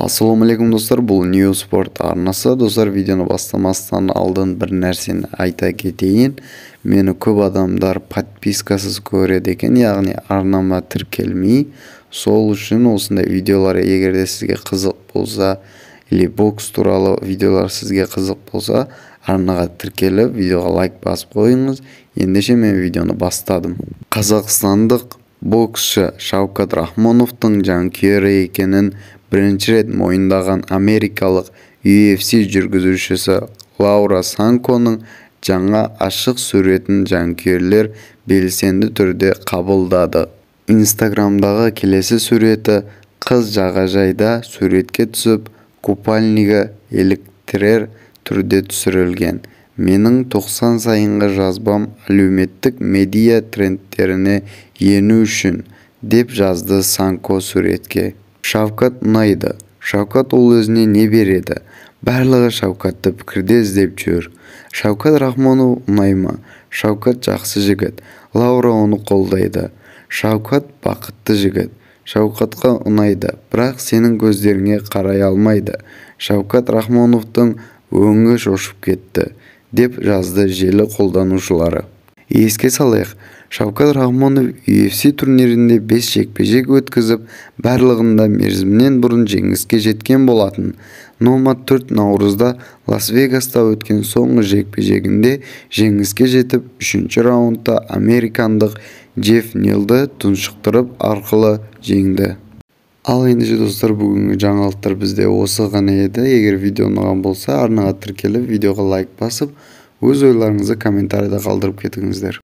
Ассалаумағалейкум, достар! Бұл New Sport арнасы. Достар, видеоны бастамастан алдын бір нәрсені айта кетейін. Мені көп адамдар подпискасыз көреді екен, яғни арнама тіркелмей. Сол үшін осындай видеолар егер де сізге қызық болса или бокс туралы видеолар сізге қызық болса, арнаға тіркеліп, видеоға лайк басып қойыңыз. Ендеше, мен видеоны бастадым. Қазақстандық боксшы Шавкат Рахмоновтың жанкүйері екенін бірінші рет мойындаған америкалық UFC жүргізушісі Лаура Санконың жаңа ашық суретін жанкүйерлер белсенді түрде қабылдады. Инстаграмдағы келесі суреті қыз жағажайда суретке түсіп, купальнигі еліктірер түрде түсірілген. «Менің 90 сайынғы жазбам әлеуметтік медиа трендтеріне ену үшін», – деп жазды Санко суретке. «Шавкат ұнайды. Шавкат, ол өзіне не береді? Барлығы Шавкатты пікірде іздеп жүр. Шавкат Рахмонов ұнай ма? Шавкат жақсы жігіт. Лаура оны қолдайды. Шавкат бақытты жігіт. Шавкатқа ұнайды, бірақ сенің көздеріңе қарай алмайды. Шавкат Рахмоновтың өңі шошып кетті», – деп жазды желі қолданушылары. Еске салайық, Шавкат Рахмонов UFC турнирінде бес жекпе-жек өткізіп, барлығында мерзімінен бұрын жеңіске жеткен болатын. Номад 4 наурызда Лас-Вегаста өткен соңғы жекпе-жегінде жеңіске жетіп, үшінші раундта американдық Джефф Нилді тұншықтырып арқылы жеңді. Ал ендеше, достар, бүгінгі жаңалықтар бізде осы ғана еді. Егер видео ұнаған болса, арнаға тіркеліп, видеоға лайк басып, өз ойларыңызды комментарийда қалдырып кетіңіздер.